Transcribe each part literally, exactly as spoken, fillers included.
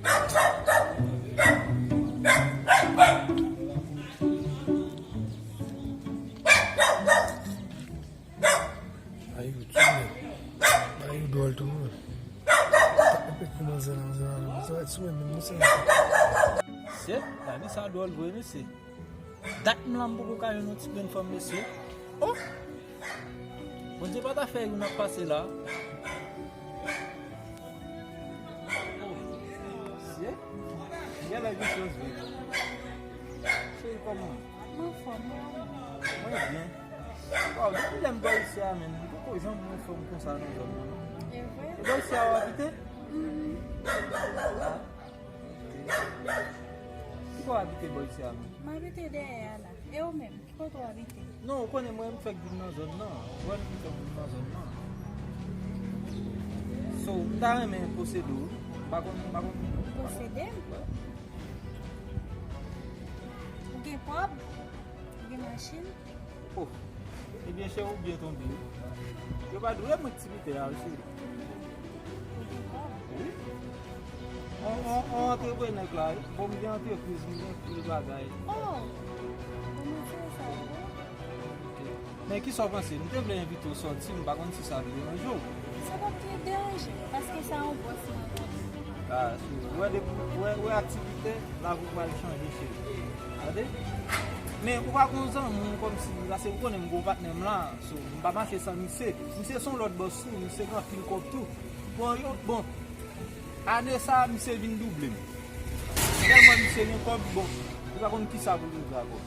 Ay, yo tchou, men. Ay, yo dwòl tou, men. Sa pa fèt kouman zan nan zan nan, sa fèt sou mwen, men mwen se. Shit, lavi sa dwòl vre, mesye. Dat m la, m poko ka jwenn yon ti grenn fanm, mesye. Oh! Bondye pa ta fè youn ap pase la. Oh, mesye. Genlè gen chans vre. Cheri, kòman? Mwen anfòm, e ou menm? Mwen byen. Waw, depi lè m bò isi a, menm, m poko janm wè yon fanm konsa nan zòn nan, non. E vre? E bò isi a w abite? Mhm. Ah, ok. Ki bò w abite bò isi a, menm? M abite dèyè a la. E ou menm, ki kote w abite? Non, ou konnen mwen, m fèk vin nan zòn nan. Ou wè, m fèk vin nan zòn nan. So, m ta renmen posede w. M pa konn, m pa konn. Posede m? Ou gen kòb? Ou gen machin? Oh, ebyen, cheri, ou byen tonbe wi. Yo pa dwe mwen ti pita a, cheri. Ou gen kòb? Wi. On, on, on antreprenè k la wi. Bon, m gen antrepriz, m gen anpil bagay. Oh, kòman se sa, bon? Ok. Men kisa w panse? M te vle envite w sòti, m pa konn si sa ap deranje w. Sa p ap deranje, paske sa yon bòs mwen. Ah, si w wè depi, wè, wè aktivite, lavi w pral chanje, cheri. Tande? Men ou pa gon zanmi w kòmsi, paske ou konnen m gon patnè m la, so, m pa mache san misye. Misye se yon lòt bòs tou, misye gen anpil kòb tou. Bon, yo, bon, ane sa a, misye vin double m. Tèlman misye gen kòb, bon, li pa konn kisa pou l regle avè w.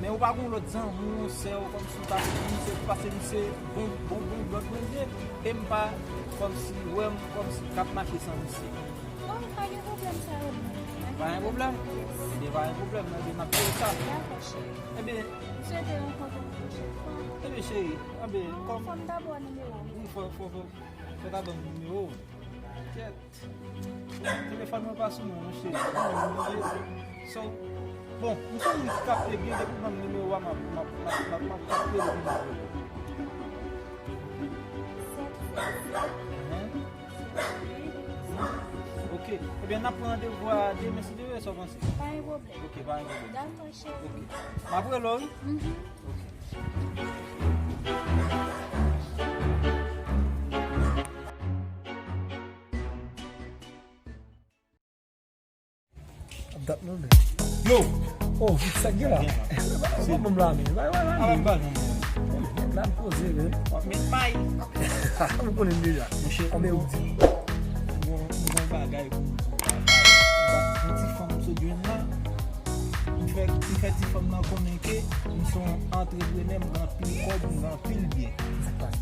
Men ou pa gon lòt zanmi w, sè w, kòmsi w ta di misye, paske misye bon, bon, bon blòd mwen ye, e m pa kòmsi wè m kòmsi k ap mache san misye. Oh, pa gen pwoblèm sa yo, non. Pa gen pwoblèm? Yes. Ebyen, pa gen pwoblèm, non, ebyen, n ap jere sa. Dakò, cheri. Ebyen. M swete rankontre w yon pwochèn fwa. Ebyen, cheri, ebyen, kòm. Fò m dabò nimewo w. Wi, fò, fò, fò, fò w ta ban m nimewo w. Kèt. Telefòn mwen pa sou mwen, monchè. So, bon, m se yon moun ki kapte byen, depi w ban m nimewo a, m ap, m ap, m ap, m ap, m ap kapte depi m ap rele. Sèt sèt sèt. Enhen. Sèt uit. Ok. Ebyen, n ap pran randevou a demen, si Dye vle, sa w panse? Pa gen pwoblèm. Ok, pa gen pwoblèm. Dakò, cheri. Ok. M ap rele w, wi? Mhm. Ok. Ap dat non, men. Yo! Oh, vit sa gen la. Ou pa ban m la, men. Bay, bay, bay. Ala m pa non, men. Nan poze, men. W ap met may. Ou konnen m deja. Monchè, konbyen ou di? Bon, m gon bagay pou m di w, papa. Yon ti fanm m sot jwenn la. M fè, m fè ti fanm nan konnen ke m se yon antreprenè, m gen anpil kòb, m gen anpil byen. Sa k pase?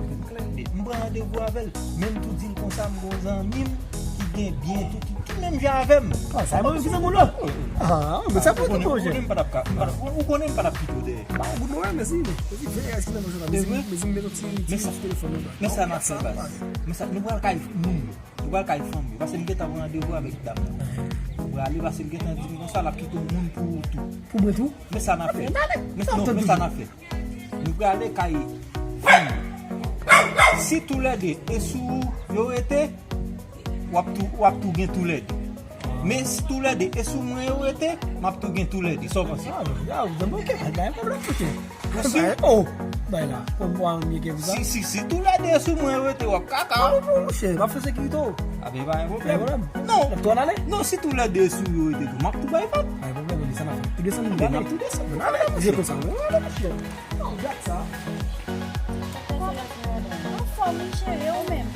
Mete m klè. M pran randevou avè l. Men m tou di l konsa, m gon zanmi m ki gen byen tou, ki, ki menm jan avè m. Ah, sa e mwen menm ki zanmi w la? Wi, wi. Ah, men sa pou tou, monchè. Ou konnen m pa t ap ka, m pa t ap, ou konnen m pa t ap kite w dèyè. Ba, ou bon, mèsi. Mèsi, veye, èske nan mwen, mèsi, mèsi, mèsi, ti, ti telefòn nan. Men sa n ap fè, baz. Men sa, nou pral kay moun yo. Nou pral kay fanm yo. Paske m gentan pran randevou avèk dam nan. Nou prale, paske l gentan di m konsa, l ap kite yon moun pou ou tou. Pou mwen tou? Men sa n ap fè. Men, non, men sa n ap fè. Nou prale kay fanm yo. Si toulède e sou ou yo rete, w ap tou, w ap tou gen toulède. Men si toulède e sou mwen yo rete, m ap tou gen toulède. Sa w panse? Ah, ya, w janm oke, pa gen pwoblèm, oke. Ou si? Bay, oh, bay la. Kòm mwen, m gen visa. Si, si, si toulède e sou mwen yo rete, w ap kaka. Ah, bon, monchè, m ap fè sekirite w. Ah, ben, pa gen pwoblèm. Pa gen pwoblèm. Non. N ap tou ale? Non, si toulède e sou yo rete tou, m ap tou bay vag. Pa gen pwoblèm, desann afè. Tou desann, nou ale. N ap tou desann. Nou ale, monchè. Konsa, nou ale, monchè. Non, gad sa. Anfòm, wi, cheri, ou menm?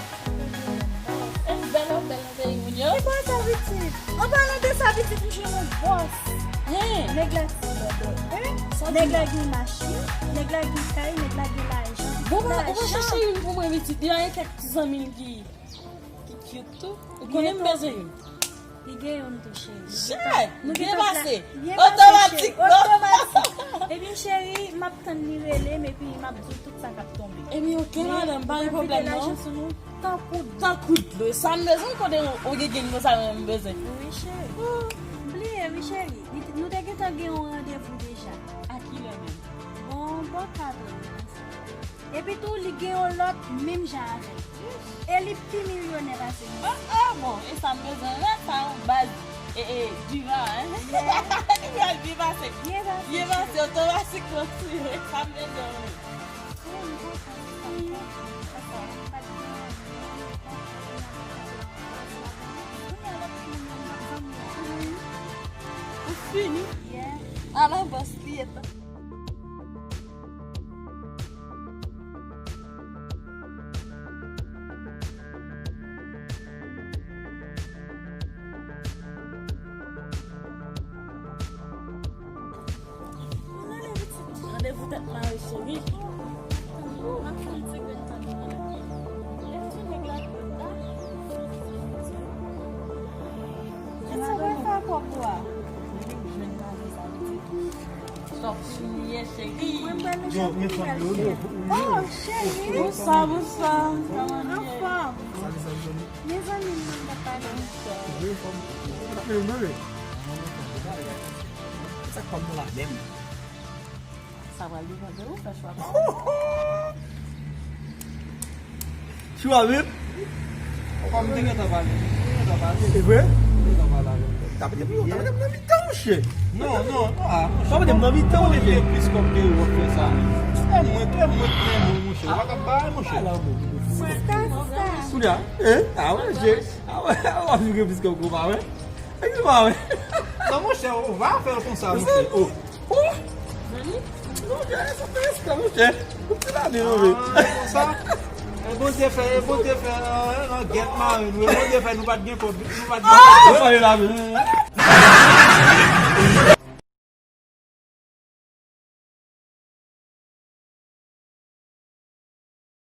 E bèl, ou bèl nan peyi moun yo. Ki bò sa, pitit? An palan de sa, pitit, m jwenn yon bòs. Hen. Nèg la ti blòdè. Hen? Nèg la gen machin, nèg la gen kay, nèg la gen lajan. Bon, ou pa, ou pa chèche youn pou mwen, pitit? Li pa gen kèk ti zanmi l ki, ki cute tou? Ou konnen m bezwen youn. Li gen youn tou, cheri. Chè! Byen pase. Byen pase, cheri. Otomatik, non? Otomatik. Ebyen, cheri, m ap tann li rele m, epi m ap di w tout sa k ap tonbe. Ebyen, oke, madanm, pa gen pwoblèm, non. Tankou dlo. Tankou dlo. Sa m bezwen, kote ou, ou gen gen konsa, men m bezwen. Wi, cheri. Bliye, wi, cheri. Li te, nou te gentan gen yon randevou deja. A kilè menm? Bon, bò kat lè. Epi tou, li gen yon lòt menm jan avè l. E li pi milyonè pase nou. Ah, ah, bon, e sa m bezwen wè, sa yon baz, e, e, diva, hein? Yeah. Li pral byen pase. Byen pase. Byen pase, otomatikman, tou, e sa m bezwen wè. Wi, m kontan, m kontan. Kontan. Pa t gen anyen, kounye a lòt moun nan m ap zanmi a. Ou fini? Yeah. Ala bòs li ye tan. Randevou tèt mare cheri. M ap fè yon ti grenn tan. Lè ti nèg la. Kisa w fè kòb ou a? Sa w fini ye, cheri. Mwen pral nou chak pou bèl cheri. Oh, cheri. Bonswa, bonswa. Kòman w ye? Anfòm. Mezanmi, m menm pa pale. Sa k pa bon la menm? Sa pral depann de ou fè chwa pa ou. Chwa menm? Kòm te gentan pale. Te gentan pale. E vre? Te gentan pale avè m. T ap mete pou yo, t ap mete pou nan mitan, monchè. Non, non, non, ah, monchè. T ap mete pou nan mitan, monchè. Ou gen plis kòb ke yo fè sa. Fè mwen, fè mwen, fè mwen, monchè. Ou pa ka bay, monchè. Ala bon. Sista, sista. Kounye a, eh? Ah ouais, je, ah ouais, ah ouais, ou gen plis kòb ke w pa wè. Èske w pa wè? Non, monchè, ou va fè l konsa, monchè. Oh. Oh! Monchè, sa fè eskan, monchè. Ou ti la di nou, men. Ah, konsa? E Bondye fè, e Bondye fè, euh, nan gèt mari nou. E Bondye fè, nou pa t gen kòb, nou pa t gen kòb. Ah, pale la, men.